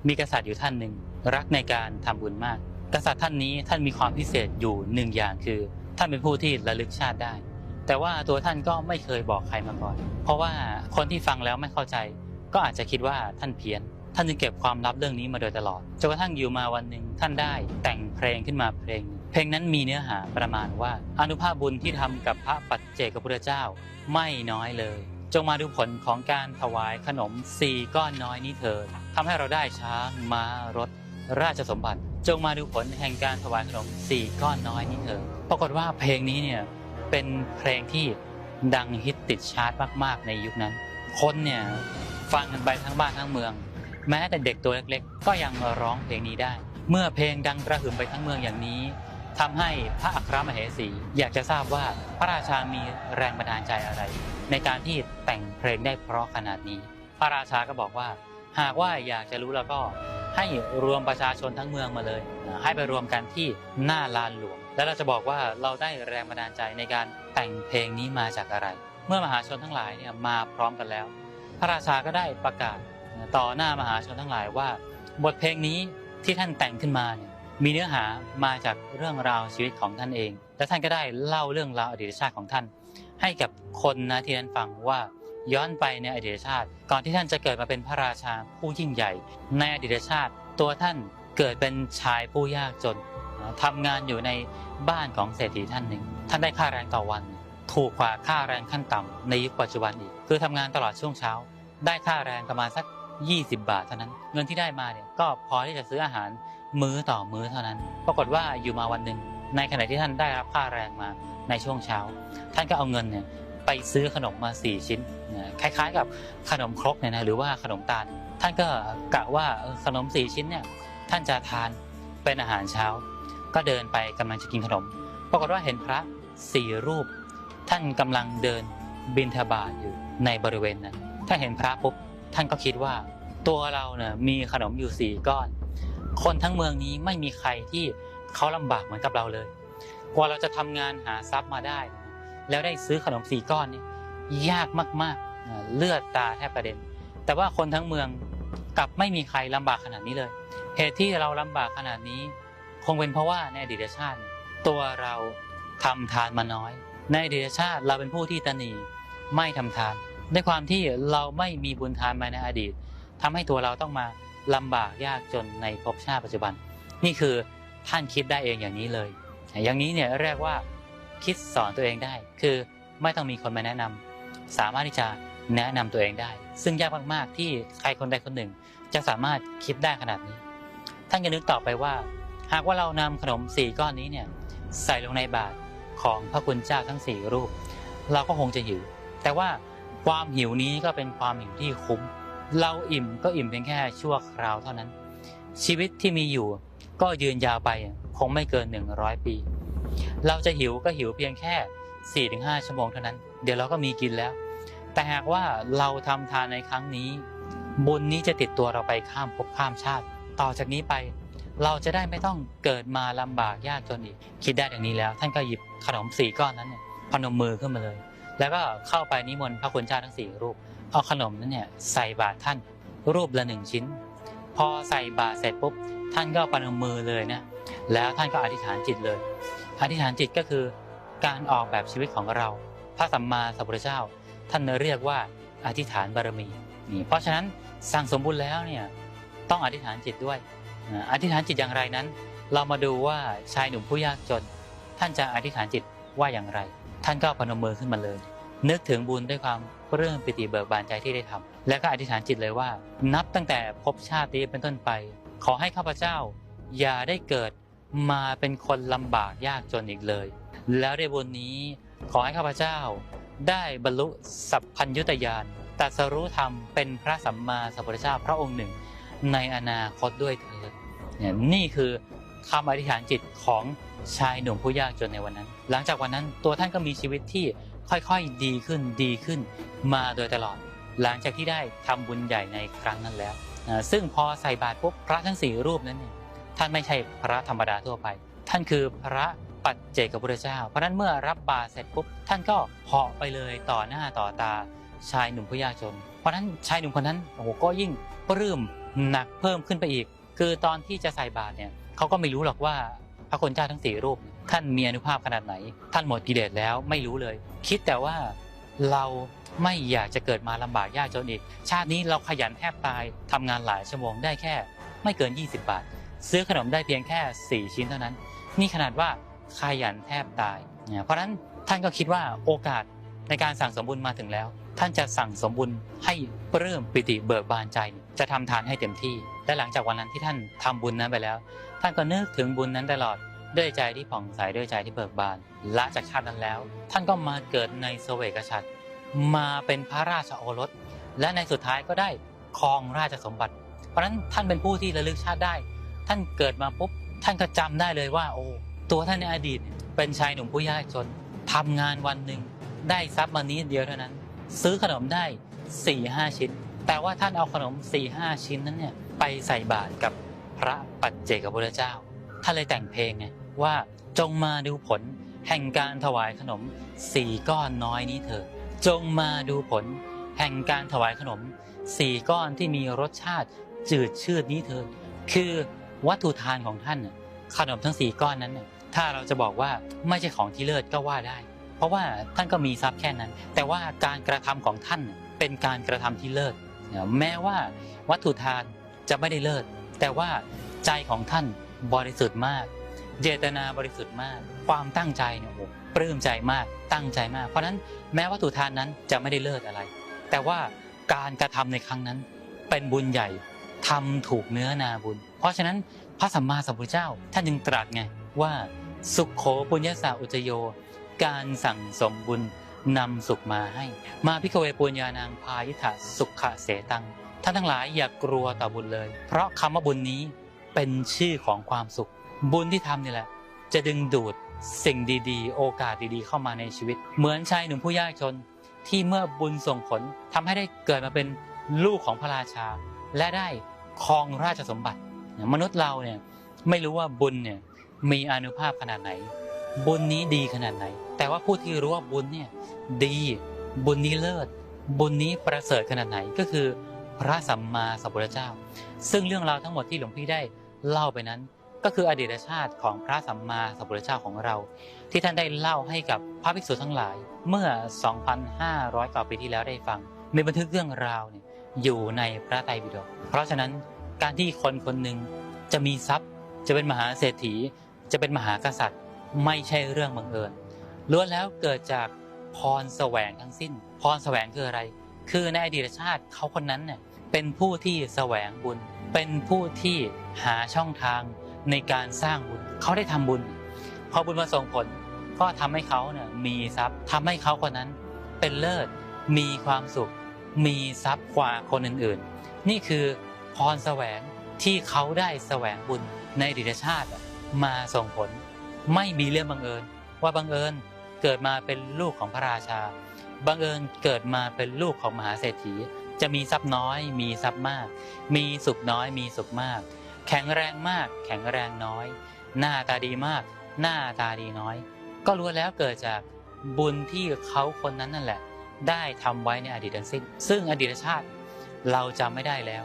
ມີກະສັດຢູ່ທ່ານໜຶ່ງ ລັກໃນການທຳບຸນມາກ. ກະສັດທ່ານນີ້ ທ່ານມີຄວາມພິເສດຢູ່ໜຶ່ງຢ່າງ ຄື ທ່ານເປັນຜູ້ທີ່ລະລຶກຊາດໄດ້, ແຕ່ວ່າຕົວທ່ານກໍໄມ່ເຄີຍບອກໃຄມາກ່ອນ, ເພາະວ່າຄົນທີ່ຟັງແລ້ວໄມ່ເຂົ້າໃຈ ກໍອາດຈະຄິດວ່າທ່ານພຽນ. ທ່ານຈຶ່ງເກັບຄວາມລັບເລື່ອງນີ້ມາໂດຍຕະຫຼອດ ຈົນກະທັ້ງຢູ່ມາວັນໜຶ່ງ ທ່ານໄດ້ແຕ່ງເພງຂຶ້ນມາເພງໜຶ່ງ. ເພງນັ້ນມີເນື້ອຫາປະມານວ່າ ອານຸພາບບຸນທີ່ທຳກັບພະປັດເຈກະພຸດທະເຈົ້າ ໄມ່ນ້ອຍເລີຍ. ຈົ່ງມາດູຜົນຂອງການຖວາຍຂະໜົມສີ່ກ້ອນນ້ອຍນີ້ເທີດ, ທຳໃຫ້ເຮົາໄດ້ຊ້າງ ມ້າ ລົດ ລາຊະສົມບັດ. ຈົ່ງມາດູຜົນແຫ່ງການຖວາຍຂະໜົມສີ່ກ້ອນນ້ອຍນີ້ເທີດ. ປາກົດວ່າເພງນີ້ເນ່ຍ ເປັນເພງທີ່ດັງຮິດຕິດຊາດມາກໆ ໃນຍຸກນັ້ນ. ຄົນເນ່ຍຟັງກັນໄປທັງບ້ານທັງເມືອງ, ແມ້ແຕ່ເດັກຕົວເລັກໆ ກໍຍັງຮ້ອງເພງນີ້ໄດ້. ເມື່ອເພງດັງກະຫຶ່ມໄປທັງເມືອງຢ່າງນີ້ ທຳໃຫ້ພະອັກຄະມະເຫສີຢາກຈະຊາບວ່າ ພະລາຊາມີແຮງບັນດານໃຈອະໄລ ໃນການທີ່ແຕ່ງເພງໄດ້ເພາະຂະໜາດນີ້. ພະລາຊາກໍບອກວ່າ ຫາກວ່າຢາກຈະຮູ້ແລ້ວກໍ ໃຫ້ລວມປະຊາຊົນທັງເມືອງມາເລີຍ, ໃຫ້ໄປລວມກັນທີ່ໜ້າລານຫຼວງ ແລ້ວເຮົາຈະບອກວ່າເຮົາໄດ້ແຮງບັນດານໃຈໃນການແຕ່ງເພງນີ້ມາຈາກອະໄລ. ເມື່ອມະຫາຊົນທັງຫຼາຍເນ່ຍມາພ້ອມກັນແລ້ວ, ພະລາຊາກໍໄດ້ປະກາດຕໍ່ໜ້າມະຫາຊົນທັງຫຼາຍວ່າ ບົດເພງນີ້ທີ່ທ່ານແຕ່ງຂຶ້ນມາເນ່ຍ ມີເນື້ອຫາມາຈາກເລື່ອງລາວຊີວິດຂອງທ່ານເອງ ແລະ ທ່ານກໍໄດ້ເລົ່າເລື່ອງລາວອະດີດຊາດຂອງທ່ານ ໃຫ້ກັບຄົນ ນະ ທີ່ນັ້ນຟັງວ່າ ຍ້ອນໄປໃນອະດີດຊາດ ກ່ອນທີ່ທ່ານຈະເກີດມາເປັນພະລາຊາຜູ້ຍິ່ງໃຫຍ່ ໃນອະດີດຊາດ ຕົວທ່ານເກີດເປັນຊາຍຜູ້ຍາກຈົນ, ທຳງານຢູ່ໃນບ້ານຂອງເສດຖີທ່ານໜຶ່ງ. ທ່ານໄດ້ຄ່າແຮງຕໍ່ວັນ ຖືກກວ່າຄ່າແຮງຂັ້ນຕ່ຳໃນຍຸກປັດຈຸບັນອີກ, ຄືທຳງານຕະຫຼອດຊ່ວງເຊົ້າ ໄດ້ຄ່າແຮງປະມານສັກ ยี่สิบบาท ເທົ່ານັ້ນ. ເງິນທີ່ໄດ້ມາເນ່ຍ ກໍພໍທີ່ຈະຊື້ອາຫານມື້ຕໍ່ມື້ເທົ່ານັ້ນ. ປາກົດວ່າຢູ່ມາວັນໜຶ່ງ ໃນຂະນະທີ່ທ່ານໄດ້ຮັບຄ່າແຮງມາໃນຊ່ວງເຊົ້າ, ທ່ານກໍເອົາເງິນເນ່ຍໄປຊື້ຂະໜົມມາສີ່ຊິ້ນ, ຄ້າຍໆ ກັບຂະໜົມຄົກເນ່ຍນະ ຫຼືວ່າຂະໜົມຕານ. ທ່ານກໍກະວ່າ ເອີ ຂະໜົມສີ່ຊິ້ນເນ່ຍ ທ່ານຈະທານເປັນອາຫານເຊົ້າ. ກໍເດີນໄປກຳລັງຈະກິນຂະໜົມ, ປາກົດວ່າເຫັນພະສີ່ຮູບ ທ່ານກຳລັງເດີນບິນທະບາດຢູ່ໃນບໍລິເວນນັ້ນ. ທ່ານເຫັນພະປຸບ ທ່ານກໍຄິດວ່າ ຕົວເຮົານະມີຂະໜົມຢູ່ສີ່ກ້ອນ, ຄົນທັງເມືອງນີ້ໄມ່ມີໃຄທີ່ເຂົາລຳບາກເໝືອນກັບເຮົາເລີຍ. ກວ່າເຮົາຈະທຳງານຫາຊັບມາໄດ້ ແລ້ວໄດ້ຊື້ຂະໜົມສີ່ກ້ອນນີ້ ຍາກມາກໆ, ເລືອດຕາແທບກະເດັນ. ແຕ່ວ່າຄົນທັງເມືອງກັບໄມ່ມີໃຄລຳບາກຂະໜາດນີ້ເລີຍ. ເຫດທີ່ເຮົາລຳບາກຂະໜາດນີ້ ຄົງເປັນເພາະວ່າໃນອະດີດຊາດ ຕົວເຮົາທຳທານມານ້ອຍ. ໃນອະດີດຊາດ ເຮົາເປັນຜູ້ທີ່ຕະໜີ່ ໄມ່ທຳທານ. ດ້ວຍຄວາມທີ່ເຮົາໄມ່ມີບຸນທານມາໃນອະດີດ ທຳໃຫ້ຕົວເຮົາຕ້ອງມາລຳບາກຍາກຈົນໃນພົບຊາດປັດຈຸບັນ. ນີ້ຄືທ່ານຄິດໄດ້ເອງຢ່າງນີ້ເລີຍ. ຢ່າງນີ້ເນ່ຍ ຮຽກວ່າຄິດສອນຕົວເອງໄດ້ ຄື ໄມ່ຕ້ອງມີຄົນມາແນະນຳ, ສາມາດທີ່ຈະແນະນຳຕົວເອງໄດ້, ຊຶ່ງຍາກມາກໆ ທີ່ໃຄຄົນໃດຄົນໜຶ່ງຈະສາມາດຄິດໄດ້ຂະໜາດນີ້. ທ່ານກໍນຶກຕໍ່ໄປວ່າ ຫາກວ່າເຮົານຳຂະໜົມສີ່ກ້ອນນີ້ເນ່ຍ ໃສ່ລົງໃນບາດຂອງພະຄຸນເຈົ້າທັງສີ່ຮູບ ເຮົາກໍຄົງຈະຫິວ. ແຕ່ວ່າຄວາມຫິວນີ້ກໍເປັນຄວາມຫິວທີ່ຄຸ້ມ. ເຮົາອີ່ມກໍອີ່ມພຽງແຄ່ຊົ່ວຄາວເທົ່ານັ້ນ. ຊີວິດທີ່ມີຢູ່ ກໍຍືນຍາວໄປ ຄົງໄມ່ເກີນໜຶ່ງຮ້ອຍປີ. ເຮົາຈະຫິວກໍຫິວພຽງແຄ່ສີ່ເຖິງຫ້າຊົ່ວໂມງເທົ່ານັ້ນ, ດຽວເຮົາກໍມີກິນແລ້ວ. ແຕ່ຫາກວ່າເຮົາທຳທານໃນຄັ້ງນີ້, ບຸນນີ້ຈະຕິດຕົວເຮົາໄປຂ້າມພົບຂ້າມຊາດ. ຕໍ່ຈາກນີ້ໄປ ເຮົາຈະໄດ້ໄມ່ຕ້ອງເກີດມາລຳບາກຍາກຈົນອີກ. ຄິດໄດ້ດັ່ງນີ້ແລ້ວ, ທ່ານກໍຫຍິບຂະໜົມສີ່ກ້ອນນັ້ນເນ່ຍ ພະນົມມືຂຶ້ນມາເລີຍ, ແລ້ວກໍເຂົ້າໄປນິມົນພະຄຸນເຈົ້າທັງສີ່ຮູບ ເອົາຂະໜົມນັ້ນເນ່ຍໃສ່ບາດທ່ານ ຮູບລະໜຶ່ງຊິ້ນ. ພໍໃສ່ບາດເສັດປຸບ ທ່ານກໍປະນົມມືເລີຍນະ ແລ້ວທ່ານກໍອະທິຖານຈິດເລີຍ. ອະທິຖານຈິດກໍຄືການອອກແບບຊີວິດຂອງເຮົາ. ພະສຳມາສຳພຸດທະເຈົ້າທ່ານຮຽກວ່າອະທິຖານບາລະມີ. ນີ້ ເພາະສະນັ້ນ ສັ່ງສົມບຸນແລ້ວເນ່ຍ ຕ້ອງອະທິຖານຈິດດ້ວຍ. ອາ ອະທິຖານຈິດຢ່າງໃດນັ້ນ ເຮົາມາດູວ່າຊາຍໜຸ່ມຜູ້ຍາກຈົນ ທ່ານຈະອະທິຖານຈິດວ່າຢ່າງໃດ? ທ່ານກໍປະນົມມືຂຶ້ນມາເລີຍ, ນຶກເຖິງບຸນດ້ວຍຄວາມປຶ້ມປີຕິເບີກບານໃຈທີ່ໄດ້ທຳ. ແລ້ວກໍອະທິຖານຈິດເລີຍວ່າ ນັບຕັ້ງແຕ່ພົບຊາດນີ້ເປັນຕົ້ນໄປ ຂໍໃຫ້ຂ້າພະເຈົ້າຢ່າໄດ້ເກີດມາເປັນຄົນລຳບາກຍາກຈົນອີກເລີຍ. ແລ້ວດ້ວຍບຸນນີ້ ຂໍໃຫ້ຂ້າພະເຈົ້າໄດ້ບັນລຸສັບພັນຍຸດຕະຍານ, ຕັດສະຮູ້ທຳເປັນພະສຳມາສຳພຸດທະເຈົ້າພະອົງໜຶ່ງໃນອະນາຄົດດ້ວຍເທີ້ນ. ນີ້ຄື ຄຳອະທິຖານຈິດຂອງຊາຍໜຸ່ມຜູ້ຍາກຈົນໃນວັນນັ້ນ. ຫຼັງຈາກວັນນັ້ນ ຕົວທ່ານກໍມີຊີວິດທີ່ຄ່ອຍໆ ດີຂຶ້ນ, ດີຂຶ້ນມາໂດຍຕະຫຼອດ ຫຼັງຈາກທີ່ໄດ້ທຳບຸນໃຫຍ່ໃນຄັ້ງນັ້ນແລ້ວ. ເຊິ່ງພໍໃສ່ບາດປຸບ ພະທັງສີ່ຮູບນັ້ນເນ່ຍ ທ່ານໄມ່ໃຊ່ພະທຳມະດາທົ່ວໄປ, ທ່ານຄືພະປັດເຈກະພຸດທະເຈົ້າ. ເພາະນັ້ນເມື່ອຮັບບາດເສັດປຸບ ທ່ານກໍເຫາະໄປເລີຍຕໍ່ໜ້າຕໍ່ຕາ ຊາຍໜຸ່ມຜູ້ຍາກຈົນ. ເພາະນັ້ນຊາຍໜຸ່ມຄົນນັ້ນ ໂອ້ໂຫ ກໍຍິ່ງປຶ້ມ หนักเพิ่มขึ้นไปอีก คือตอนที่จะใส่บาตรเนี่ย เขาก็ไม่รู้หรอกว่าพระคุณเจ้าทั้งสี่รูป ท่านมีอานุภาพขนาดไหน ท่านหมดกิเลสแล้วไม่รู้เลย คิดแต่ว่าเราไม่อยากจะเกิดมาลำบากยากจนอีก ชาตินี้เราขยันแทบตาย ทำงานหลายชั่วโมงได้แค่ไม่เกินยี่สิบบาท ซื้อขนมได้เพียงแค่สี่ชิ้นเท่านั้น นี่ขนาดว่าขยันแทบตายนะ เพราะฉะนั้นท่านก็คิดว่าโอกาสในการสั่งสมบุญมาถึงแล้ว ท่านจะสั่งสมบุญให้ปลื้มปีติเบิกบานใจ จะทำทานให้เต็มที่ และหลังจากวันนั้นที่ท่านทำบุญนั้นไปแล้ว ท่านก็นึกถึงบุญนั้นตลอด ด้วยใจที่ผ่องใส ด้วยใจที่เบิกบาน ละจากชาตินั้นแล้ว ท่านก็มาเกิดในเสวกฉัตร มาเป็นพระราชโอรส และในสุดท้ายก็ได้ครองราชสมบัติ เพราะฉะนั้นท่านเป็นผู้ที่ระลึกชาติได้ ท่านเกิดมาปุ๊บ ท่านก็จำได้เลยว่า โอ้ ตัวท่านในอดีตเป็นชายหนุ่มผู้ยากจน ทำงานวันหนึ่งได้ทรัพย์มานิดเดียวเท่านั้น ซื้อขนมได้สี่ห้าชิ้น แต่ว่าท่านเอาขนมสี่ห้าชิ้นนั้นเนี่ยไปใส่บาตรกับพระปัจเจกพุทธเจ้า ท่านเลยแต่งเพลงไงว่า จงมาดูผลแห่งการถวายขนมสี่ก้อนน้อยนี้เถิด จงมาดูผลแห่งการถวายขนมสี่ก้อนที่มีรสชาติจืดชืดนี้เถิด คือวัตถุทานของท่านน่ะ ขนมทั้งสี่ก้อนนั้นน่ะ ถ้าเราจะบอกว่าไม่ใช่ของที่เลิศก็ว่าได้ เพราะว่าท่านก็มีทรัพย์แค่นั้น แต่ว่าการกระทำของท่านน่ะเป็นการกระทำที่เลิศนะ แม้ว่าวัตถุทาน จะไม่ได้เลิศ แต่ว่าใจของท่านบริสุทธิ์มาก เจตนาบริสุทธิ์มาก ความตั้งใจเนี่ย โอ้โห ปลื้มใจมาก ตั้งใจมาก เพราะฉะนั้นแม้วัตถุทานนั้นจะไม่ได้เลิศอะไร แต่ว่าการกระทำในครั้งนั้นเป็นบุญใหญ่ ทำถูกเนื้อนาบุญ เพราะฉะนั้นพระสัมมาสัมพุทธเจ้าท่านจึงตรัสไงว่า สุขโข ปุญญสสะอุจจโย การสั่งสมบุญนำสุขมาให้ มาภิกขเว ปุญญานัง พายิทธะสุขเสตัง ท่านทั้งหลายอย่ากลัวต่อบุญเลย เพราะคำว่าบุญนี้เป็นชื่อของความสุข บุญที่ทำนี่แหละ จะดึงดูดสิ่งดีๆ โอกาสดีๆ เข้ามาในชีวิต เหมือนชายหนุ่มผู้ยากจน ที่เมื่อบุญส่งผลทำให้ได้เกิดมาเป็นลูกของพระราชา และได้ครองราชสมบัติ มนุษย์เราเนี่ยไม่รู้ว่าบุญเนี่ย มีอานุภาพขนาดไหน บุญนี้ดีขนาดไหน แต่ว่าผู้ที่รู้ว่าบุญเนี่ยดี บุญนี้เลิศ บุญนี้ประเสริฐขนาดไหน ก็คือพระสัมมาสัมพุทธเจ้า ซึ่งเรื่องราวทั้งหมดที่หลวงพี่ได้เล่าไปนั้น ก็คืออดีตชาติของพระสัมมาสัมพุทธเจ้าของเรา ที่ท่านได้เล่าให้กับพระภิกษุทั้งหลาย เมื่อ สองพันห้าร้อย กว่าปีที่แล้วได้ฟัง มีบันทึกเรื่องราวเนี่ยอยู่ในพระไตรปิฎก เพราะฉะนั้นการที่คนคนหนึ่งจะมีทรัพย์ จะเป็นมหาเศรษฐี จะเป็นมหากษัตริย์ ไม่ใช่เรื่องบังเอิญ ล้วนแล้วเกิดจากพรแสวงทั้งสิ้น พรแสวงคืออะไร คือในอดีตชาติเขาคนนั้นเนี่ยเป็นผู้ที่แสวงบุญ เป็นผู้ที่หาช่องทางในการสร้างบุญ เขาได้ทำบุญ พอบุญมาส่งผลก็ทำให้เขาเนี่ยมีทรัพย์ ทำให้เขาคนนั้นเป็นเลิศ มีความสุข มีทรัพย์กว่าคนอื่นๆ นี่คือพรแสวงที่เขาได้แสวงบุญในอดีตชาติอะ มาส่งผล ไม่มีเรื่องบังเอิญ ว่าบังเอิญเกิดมาเป็นลูกของพระราชา บังเอิญเกิดมาเป็นลูกของมหาเศรษฐี จะมีทรัพย์น้อย มีทรัพย์มาก มีสุขน้อย มีสุขมาก แข็งแรงมาก แข็งแรงน้อย หน้าตาดีมาก หน้าตาดีน้อย ก็ล้วนแล้วเกิดจากบุญที่เขาคนนั้นนั่นแหละ ได้ทำไว้ในอดีตทั้งสิ้น ซึ่งอดีตชาติเราจำไม่ได้แล้ว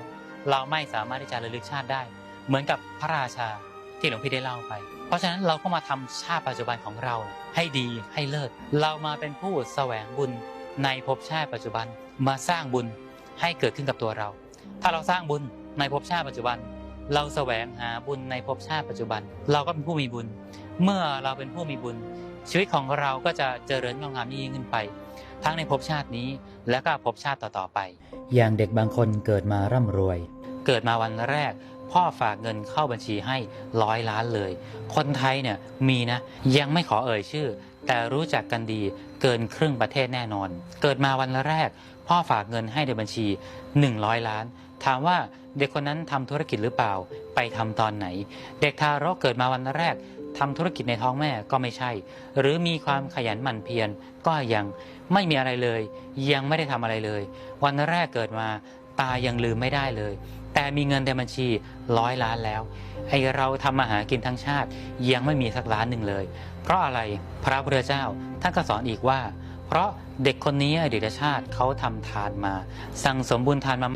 เราไม่สามารถที่จะระลึกชาติได้ เหมือนกับพระราชาที่หลวงพี่ได้เล่าไป เพราะฉะนั้นเราก็มาทำชาติปัจจุบันของเราให้ดี ให้เลิศ เรามาเป็นผู้แสวงบุญในภพชาติปัจจุบัน มาสร้างบุญให้เกิดขึ้นกับตัวเรา ถ้าเราสร้างบุญในภพชาติปัจจุบัน เราแสวงหาบุญในภพชาติปัจจุบัน เราก็เป็นผู้มีบุญ เมื่อเราเป็นผู้มีบุญ ชีวิตของเราก็จะเจริญงอกงามยิ่งขึ้นไป ทั้งในภพชาตินี้ และก็ภพชาติต่อๆ ไป อย่างเด็กบางคนเกิดมาร่ำรวย เกิดมาวันแรก พ่อฝากเงินเข้าบัญชีให้ร้อยล้านเลย คนไทยเนี่ยมีนะ ยังไม่ขอเอ่ยชื่อ แต่รู้จักกันดีเกินครึ่งประเทศแน่นอน เกิดมาวันแรก พ่อฝากเงินให้ในบัญชีหนึ่งร้อยล้าน ถามว่าเด็กคนนั้นทำธุรกิจหรือเปล่า ไปทำตอนไหน เด็กทารกเกิดมาวันแรก ทำธุรกิจในท้องแม่ก็ไม่ใช่ หรือมีความขยันหมั่นเพียรก็ยัง ไม่มีอะไรเลย ยังไม่ได้ทำอะไรเลย วันแรกเกิดมา ตายังลืมไม่ได้เลย แต่มีเงินในบัญชีร้อยล้านแล้ว ไอ้เราทำมาหากินทั้งชาติยังไม่มีสักล้านหนึ่งเลย เพราะอะไร พระพุทธเจ้าท่านก็สอนอีกว่า เพราะเด็กคนนี้อดีตชาติเขาทำทานมา สั่งสมบุญทานมา